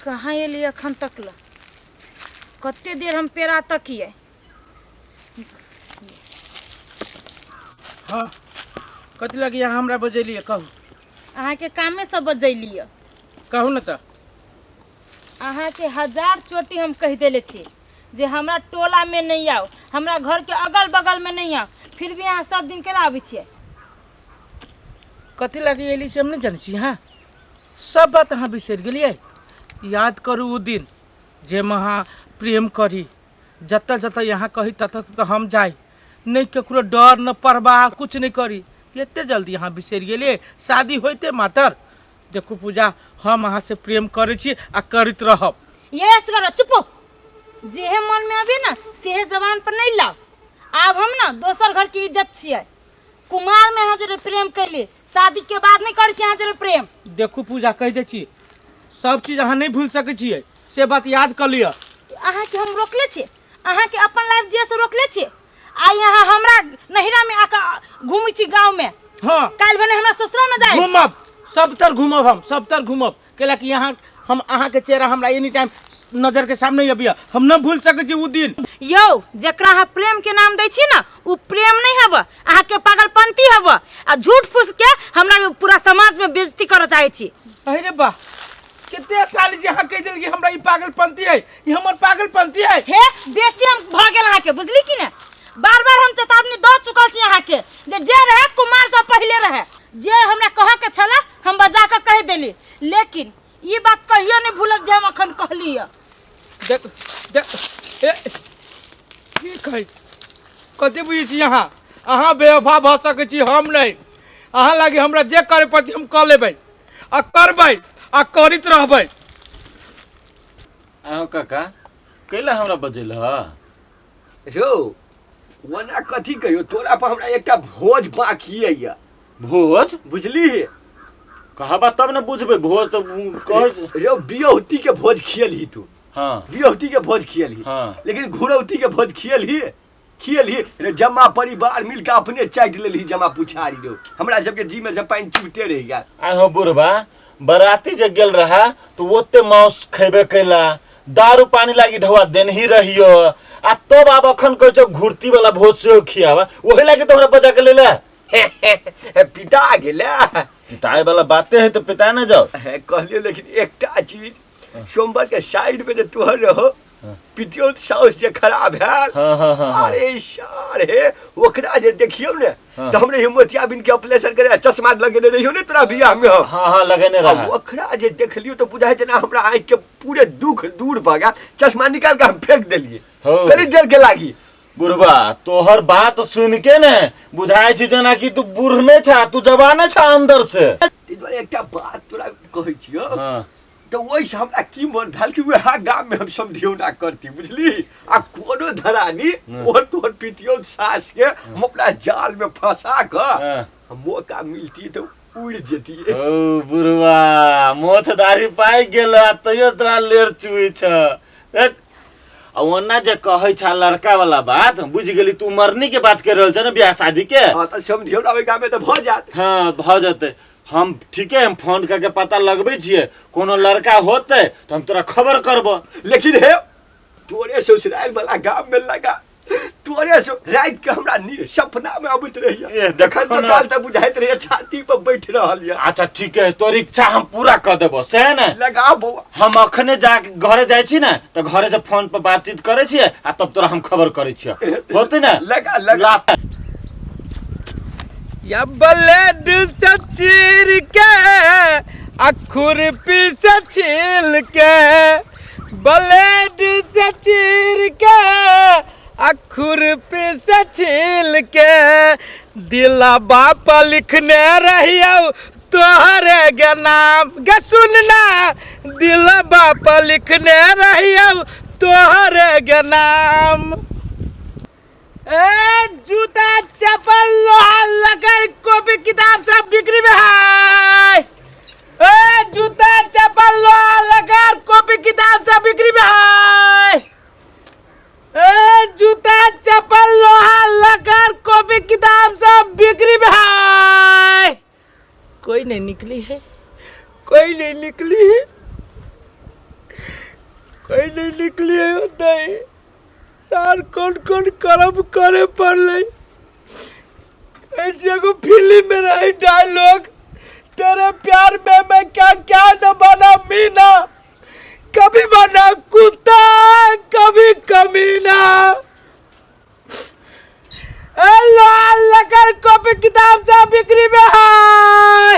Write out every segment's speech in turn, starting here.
कहाँ एली अखन तक ल कते देर हम पेड़ा तकिए। हाँ, कथी लगी अहाँ हमरा बजेलियै कहू? अहाँके कामे सब बजैलियै। कहू ने तऽ। अहाँके हजार चोटी हम कहि देले छी जे हमरा टोलामे नहि आउ, हमरा घरके अगल बगलमे नहि आउ, फिर भी अहाँ सब दिन केना आबै छियै? कथी लागी एली से हम नहि जानै छी। हाँ, सब बात अहाँ बिसरि गेलियै। याद करू ओ दिन जाहिमे अहाँ प्रेम करी, जतऽ जतऽ अहाँ कही ततऽ ततऽ हम जाइ, नहि ककरो डर न परवाह, कुछ नहि करी। एते जल्दी अहाँ बिसरि गेलियै शादी होइते मातर? देखू पूजा, हम अहाँ से प्रेम करै छी आ करैत रहब। ये असगर चुप हो, जेहे मन में आबे ना सेहे जबान पर नहीं लाओ। आब हम ना दोसर घर की इज्जत छियै। कुमार में अहाँ जरे प्रेम कैली, शादी के बाद नहीं करै छी अहाँ जरे प्रेम। देखू पूजा, कहि दै छी सब चीज अहाँ नहि भूलि सकै छियै, से बात याद कऽ लिअ। अहाँ के हम रोकले छी? अहाँ के अपन लाइफ जिए से रोकले छी? आइ अहाँ हमरा नहिरा में आके घूमै छी गाँव में। हाँ। काल्हि भने हमरा ससुरा में जाए। घूमब, सबतर घूमब, हम सबतर घूमब, कैला कि यहाँ हम अहाँ के चेहरा हमरा एनी टाइम नजर के सामने अबिया, हम न भूल सकै छी उ दिन। यौ, जकरा अहाँ प्रेम के नाम दै छी ना उ प्रेम नहीं हब, अहाँ के पागलपंती हब आ झूठ फूस के हमरा पूरा समाज में बेइज्जती करऽ चाहै छी। अरे वाह, कते साल जे अहाँ कहि देल कि हमरा ई पागलपंती है, ई हमर पागलपंती है। हे बेसी हम भऽ गेल अहाँके, बुझली कि ने? बार बार हम चेतावनी दऽ चुकल छी अहाँके जे जे रहे कुमार से पहिले रहे, जे हमरा कहऽ के छलै हम बजा कऽ कहि देली, लेकिन ई बात कहियो नहीं भूलब जे हम अखन कहली है। देख देख, ए की कहै कथी बुझै छी अहाँ? अहाँ बेवफा भऽ सकै छी, हम नहि। अहाँ लागी हमरा जे करे पड़तै हम कऽ लेबै आ करबै आ करैत रहबै। आहो काका, कैला हमरा बजेल ह? रौ, ओना कथी कहियो, तोरा पर हमरा एकटा भोज बाकी अइ। भोज? बुझली? कहबा तब ने बुझबै। भोज तऽ कह। रौ, बियौती के भोज खियलही तू? हाँ। बियौती के भोज खियलही? हाँ। लेकिन घुरौती के भोज खियलही? खियलही रे, जमा परिवार मिल के अपने चाटि लेलही जमा पुछारी। रौ, हमरा सबके जी में से पानि चुबिते रहि गेल। आइ हो बुढ़बा, बराती जे गेल रहा तो ओते मांस खेबे कैला, दारू पानी लागी ढौआ देनही रहियो, आ तब आब अखन कहै छौ घुरती वाला भोज सेहो खियावा, ओही लागी तो हमरा बजा के लेले। पिता गेलै। पिताए वाला बाते है तो पिता ने जाओ। कहलियो, लेकिन एकटा चीज, सोमवार के साइड में जे तोहर रहो पितियौत साउस जे खराब भेल। हाँ, हाँ, हाँ, हाँ। अरे सार हे, ओकरा जे देखियौ ने हाँ। तऽ हमरे ही मोतियाबिन के ऑपरेशन करे चश्मा लगेने रहियो ने तोरा बियाह में हम। हाँ हाँ, लगेने आ रहा। ओकरा जे देखलियो तऽ बुझाइ जेना हमरा आँखि के पूरे दुख दूर भऽ गेल। चश्मा निकाल के हम फेंक देलियै। हो। कनी देर के लागी। बुढ़बा, तोहर बात सुन के ने बुझाइ छी जेना कि तू बूढ़ नहि छा, तू जवाने छा अंदर से। ताहि दुआरे एकटा बात तोरा कहै छियौ। हाँ। तऽ ओहिसँ हमरा की मन भेल कि वएह गाममे हम समधियौना करती, बुझली? आ कोनो धरानी ओहर तोहर पितियौत सासके हम अपना जालमे फंसा कऽ मौका मिलती तऽ उड़ि जेतियै। ओ बुढ़वा, मोछ दाढ़ी पाकि गेल आ तैयो तोरा लेर चुइ छ। आ ओना जे कहै छ लड़का वाला बात बुझि गेली, तू मरनी के बात कर रहल छ ने, बियाह शादी के? हाँ, तऽ समधियौना ओहि गाममे तऽ भऽ जायत। हाँ, भऽ जेतै। हम ठीके हम फोन करके पता लगबै छियै, कोनो लड़का होतै तऽ हम तोरा खबर करबो। लेकिन हे, तोरे ससुराल वाला गाम में लगा, तोरे सो रात के हमरा सपना में अबैत रहिए। ए, देखो देखन तो ना। काल तऽ बुझाइत रहिए छाती पर बैठ रहल ये। अच्छा ठीक है, तोर इच्छा हम पूरा कर देबो से है ने। लगा बौआ। हम अखने जा घरे जाइ छी ने तऽ घरे से फोन पर बातचीत करै छियै आ तब तोरा हम खबर करै छियै, होतै ने? लगा लगा। ला। या ब्लेड से चीर के आ खुरपी से छील के, ब्लेड से चीर के आ खुरपी से छील के, दिला बाप लिखने रहियौ तोहरे गे नाम गे, सुनना दिला बाप लिखने रहियौ तोहरे गे नाम। ए जूता चप्पल लोहा लकड़ कॉपी किताब सब बिक्री में है। ए जूता चप्पल लोहा लकड़ कॉपी किताब सब बिक्री में है। ए जूता चप्पल लोहा लकड़ कॉपी किताब सब बिक्री में है। कोई नहीं निकली है, कोई नहीं निकली है। कहीं नहीं निकलिए होतै। सार कोन कोन करम करे पड़लै। कहै छी एगो फिल्म में रही डायलॉग, तेरे प्यार में मैं क्या क्या न बना मीना, कभी बना कुत्ता कभी कमीना। ए लाल लकर कॉपी किताब सब बिक्री में है।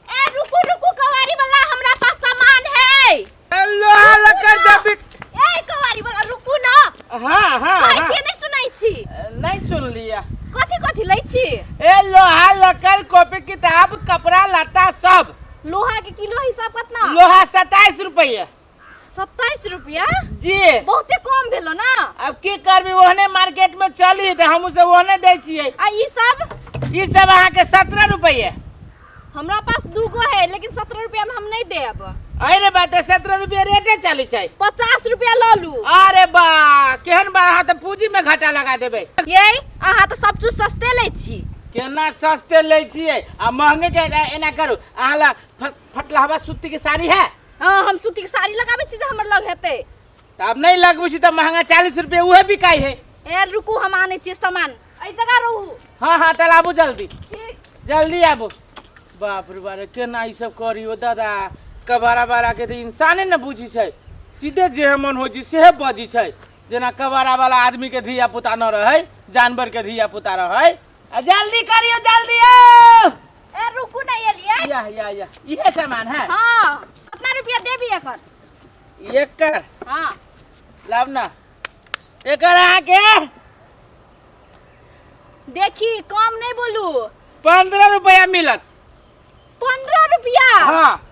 ए रुकू रुकू कवारी वाला, हमरा पास सामान है। ए लोहा लकर सब बिक ए कवारी वाला रुकू ना। हाँ हाँ। कहै हाँ। छी नहीं सुनै छी? नहीं सुन लिया। कथी कथी लै छी? ए लोहा लकर कॉपी किताब कपड़ा लत्ता सब। लोहा के किलो हिसाब कतना? लोहा 27 रुपये। 27 रुपया? जी। बहुते कम भेलो ना। अब की करबी, ओहने मार्केट में चली तऽ हमहूँ सब ओहने दै छियै। आ ई सब? ई सब अहाँके 17 रुपये। हमरा पास दूगो है, लेकिन 17 रुपया में हम नहीं देब। अरे बात है, 17 रुपये रेटे चली छै। 50 रुपया लऽ लू। अरे बा केहन बा, अहाँ तऽ पूंजी में घाटा लगा देबै। ये अहाँ तऽ सब चीज सस्ते लै छी। केना सस्ते लै छियै आ महंगे के? एना करू, अहाँ ला फटलहवा सूती के साड़ी है? हाँ, हम सूती के साड़ी लगाबै छी जे हमर लग हेतै। तऽ आब नहि लगबै छी तऽ महंगा 40 रुपये उहे बिकाइ है। ए रुकू, हम आनै छियै सामान, एहि जगह रहू। हाँ हाँ, तऽ आबू जल्दी। ठीक। जल्दी आबू। बाप रे बाप रे, केना ई सब करियो दादा। कबारा बारा के तऽ इंसाने ने बुझी छै, सीधे जे मन होइ छै सेहे बजी छै, जेना कबारा वाला आदमी के धिया पुता न रहै, जानवर के धिया पुता रहै। आ जल्दी करियो, जल्दी आओ। ए रुकू ना, एलियै। या या या, इहे सामान है। हाँ, कितना रुपया देबी एकर? एकर? हाँ। लाब ना, एकर अहाँके देखी कम नहीं बोलू। 15 रुपया मिलत। 15 रुपया? हाँ।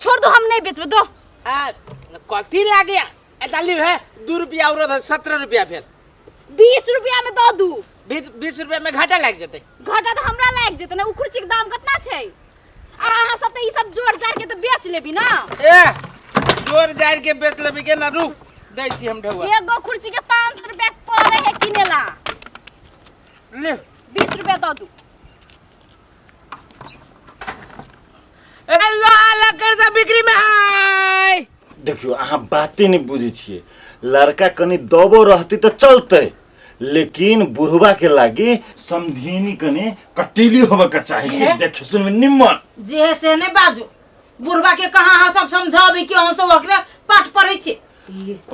छोड़ दो, हम नहीं बेचबे, दो। आ, कथी लागे डाली है, 2 रुपया और 17 रुपया भेल। 20 रुपया में दो दू। 20 रुपया में घाटा लागि जेतै। घाटा तऽ हमरा लागि जेतै ने, उ कुर्सी के दाम कतना छै? आ अहाँ सब तऽ ई सब जोड़ जाड़ के तऽ बेच लेबी ना। ए जोड़ जाड़ के बेच लेबी के ना, रुक दै छी हम ढौआ। एगो कुर्सी के 500 रुपया पड़े है किनेला। ले 20 रुपया दऽ दू। ए लोहा लक्कड़ सब बिक्री में है। देखियौ अहाँ बाते नहि बुझै छियै, लड़का कनि दबो रहतै तऽ चलतै, लेकिन बुढ़वा के लागी समधिनी कनि कटीली होबे के चाही, देखे सुनमे निम्मन। जे है से नहीं बाजू, बुढ़वा के कहाँ अहाँ सब समझाबी कि हम सब ओकरे पाठ पढ़ै छी।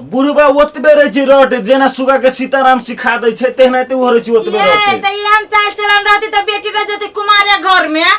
बुढ़वा ओतबे रहै छै रट, जेना सुगा के सीताराम सिखा दै छै तेनाहिते ओहो रहै छै ओतबे ये रटे। तऽ एहन चाल चलन रहती तऽ बेटी रह जेती कुमारे घर में,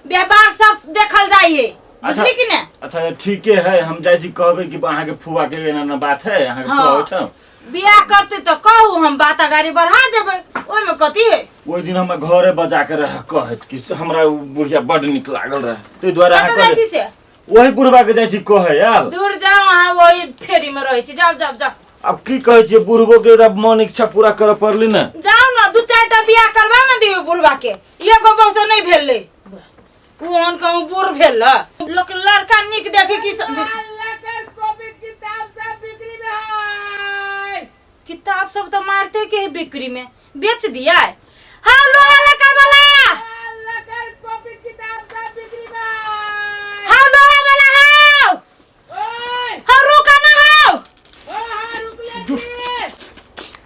व्यवहार सब देखल जाइ है, बुझली कि ने? अच्छा ठीके है, हम जाइ छी कहबै कि अहाँके फुआ के एना एना बात है, अहाँके फुआ हाँ। ओहिठाम बियाह करते तऽ कहू, हम बात अगाड़ी बढ़ा देबै, ओहिमे कथी है? ओहि दिन हमरा घरे बजा के रहे कहैत कि से हमरा उ बुढ़िया बड नीक लागल रहे, ताहि दुआरे अहाँ कतऽ जाइ छी कहलियै। से? ओही बुढ़बा के जाइ छी कहै। आब दूर जाओ, अहाँ वही फेरी में रहै छी, जाओ जाओ जाओ। अब की कहै छियै, बुढ़बो के अब मन इच्छा पूरा करऽ पड़ली ने। जाओ ना, दू चारि टा बियाह करबा ने दियौ बुढ़बा के, एगो बहू से नहीं भेलै, ओ ओहन कहूँ बूढ़ भेल लोक लड़का नीक देखे की किताब सब तो मारते के है बिक्री में बेच दिया है। हाँ लोहा लकड़ वाला, हाँ लोहा वाला, हाँ हाँ रुका ना, हाँ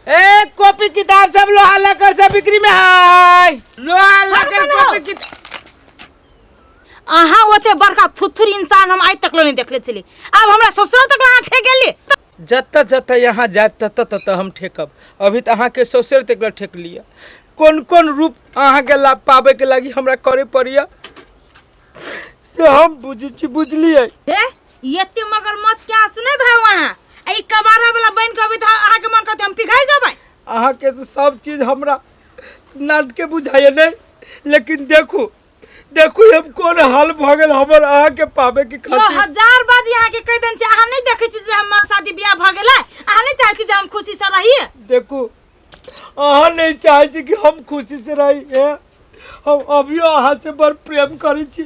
ए कॉपी किताब सब लोहा लकड़ से बिक्री में है, लोहा लकड़ रुको ना। कॉपी किताब। अहाँ ओते बड़का थुथुर इंसान हम आइ तक नहीं देखले छली, आब हमरा ससुर तक अहाँ ठेक गेली। जतऽ जतऽ यहाँ जायब ततऽ ततऽ हम ठेकब, अभी तऽ अहाँके ससुर तक ठेक लिअ। कोन कोन रूप अहाँके ला पाबैके लागी हमरा करे पड़िया से हम बुझै छी, बुझलियै? हे एते मगरमच्छ के आंसू नहीं भाव अहाँ, आ ई कबाड़ा वाला बनि के अबै तऽ अहाँके मन कहतै हम पिघाइ जेबै। अहाँके तऽ सब चीज हमरा नाटके बुझाइए नहि, लेकिन देखू देखू हम कोन हाल भऽ गेल हमर अहाँके पाबैके यो खातिर। हजार बार अहाँके कहि देने छी, अहाँ नहि देखै छी जे हमर शादी बियाह भऽ गेलै? अहाँ नहि चाहै छी जे हम खुशी से रही? देखू अहाँ नहीं चाहे छी कि हम खुशी से रही है, हम अभियो अहाँ से बड़ प्रेम करै छी,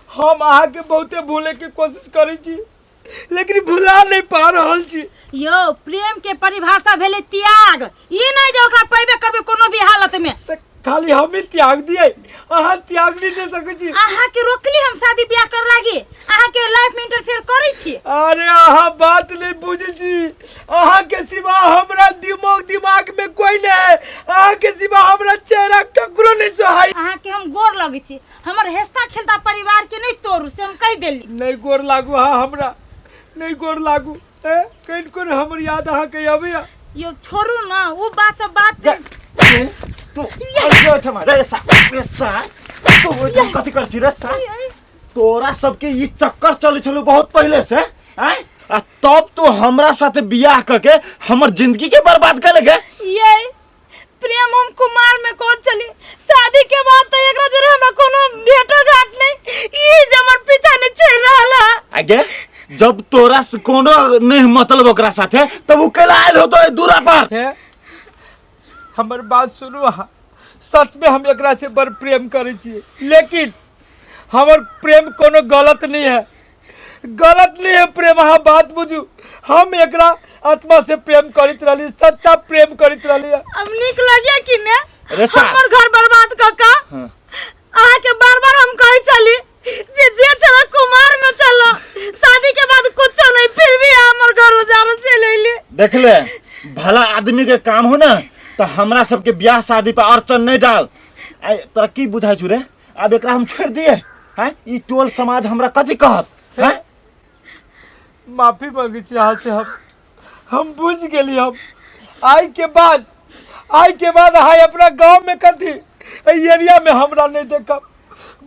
हम अहाँके बहुते भूले के कोशिश करै छी लेकिन भुला नहीं पा रहल छी। यो प्रेम के परिभाषा भेलै त्याग, ई नहीं जे ओकरा पैबे करबै कोनो भी हालत में। तऽ खाली हम ही त्याग दिए, अहाँ त्याग नहीं दे सकै छी। अहाँ के रोकली हम शादी ब्याह कर लागी, अहाँ के लाइफ में इंटरफेयर करै छी। अरे अहाँ बात नहीं बुझै छी, अहाँ के सिवा हमरा दिमाग दिमाग में कोई नहीं है, अहाँ के सिवा हमरा चेहरा ककरो नहीं सोहाई। अहाँ के हम गोर लगै छी, हमर हेस्ता खेलता परिवार के नहीं तोड़ू से हम कहि देली। नहीं गोर लागू अहाँ हमरा, नहीं गोर लागू। ए कहीं कोन हमर याद अहाँ के अबैया? यो छोड़ू ना वो बात सब बात। तू अरे ठमा रे सा रे सा, तू ओहिठाम कथी कर छी रे सा? तोरा सबके ई चक्कर चलै छलौ बहुत पहिले से, आँय? आ तब तू हमरा साथे बियाह करके हमर जिंदगी के बर्बाद कर गे। ये प्रेम हम कुमार में कौन चली, शादी के बाद तो एकरा जोरे हमरा कोनो भेटो घाट नहीं, ई जे हमर पीछा नहीं छोड़ रहल है। आगे जब तोरा से कोनो नहीं मतलब ओकरा साथे, तब उ कैला आयल होतो ए दूरा पर? हे हमर बात सुनू अहाँ, सच में हम एकरा से बड़ प्रेम करै छियै, लेकिन हमर प्रेम कोनो गलत नहीं है, गलत नहीं है प्रेम। अहाँ बात बुझू, हम एकरा आत्मा से प्रेम करैत रहली, सच्चा प्रेम करैत रहली। अब नीक लगे कि ने अरे सा- हमर घर बर्बाद क क? हाँ। अहाँ के बार बार हम कहै छली जे जे चलो कुमार में चलो, शादी के बाद कुछो नहीं, फिर भी अहाँ हमर घर उजाड़ चलि अयली। देख ले, भला आदमी के काम हो ना तो हमरा सबके ब्याह शादी पर अड़चन नहीं डाल। आय तोरा की बुझाइ छु रे? आब एकरा हम छोड़ दिए हैं, ई टोल समाज हमरा कथी कहत हैं? माफी मांगे छी अहाँ से, हम बुझ गेली। हम आइ के बाद, आइ के बाद अहाँ अपना गांव में कथी एहि एरिया में हमरा नहीं देखब।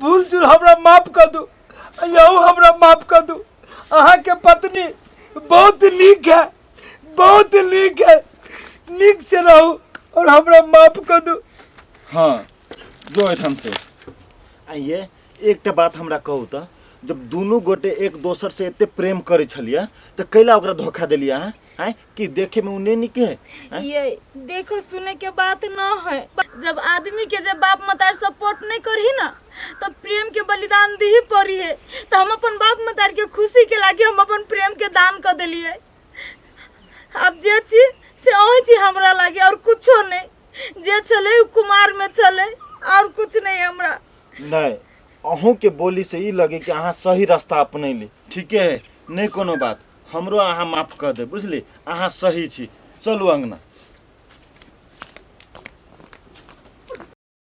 भूल चूल हमरा माफ कर दू, यहू हमरा माफ कर दू। अहाँ के पत्नी बहुत नीक है, बहुत नीक है, नीक से रहू और हमरा माफ कर दू। हाँ जो एठाम से आइए। एकटा बात हमरा कहू तऽ, जब दुनू गोटे एक दोसर से एते प्रेम करै छलियै तऽ कैला ओकरा धोखा देलियै अहाँ? आँय, कि देखे में उ नहीं नीक है? आँय? ये देखो सुने के बात न है, जब आदमी के जब बाप मतार सपोर्ट नहीं करही ना तो प्रेम के बलिदान दी पड़ी है, तो हम अपन बाप मतार के खुशी के लागे हम अपन प्रेम के दान कर दिलिए। अब जे छी से वही छी हमरा लागे और कुछो नहीं, जे चले उ कुमार में चले और कुछ नहीं हमरा। नहीं, अहूँ के बोली से ई लगे कि अहाँ सही रास्ता अपनैली, ठीके है, नहीं कोनो बात, हमरो अहाँ माफ कर दे, बुझली, अहाँ सही छी। चलू अंगना।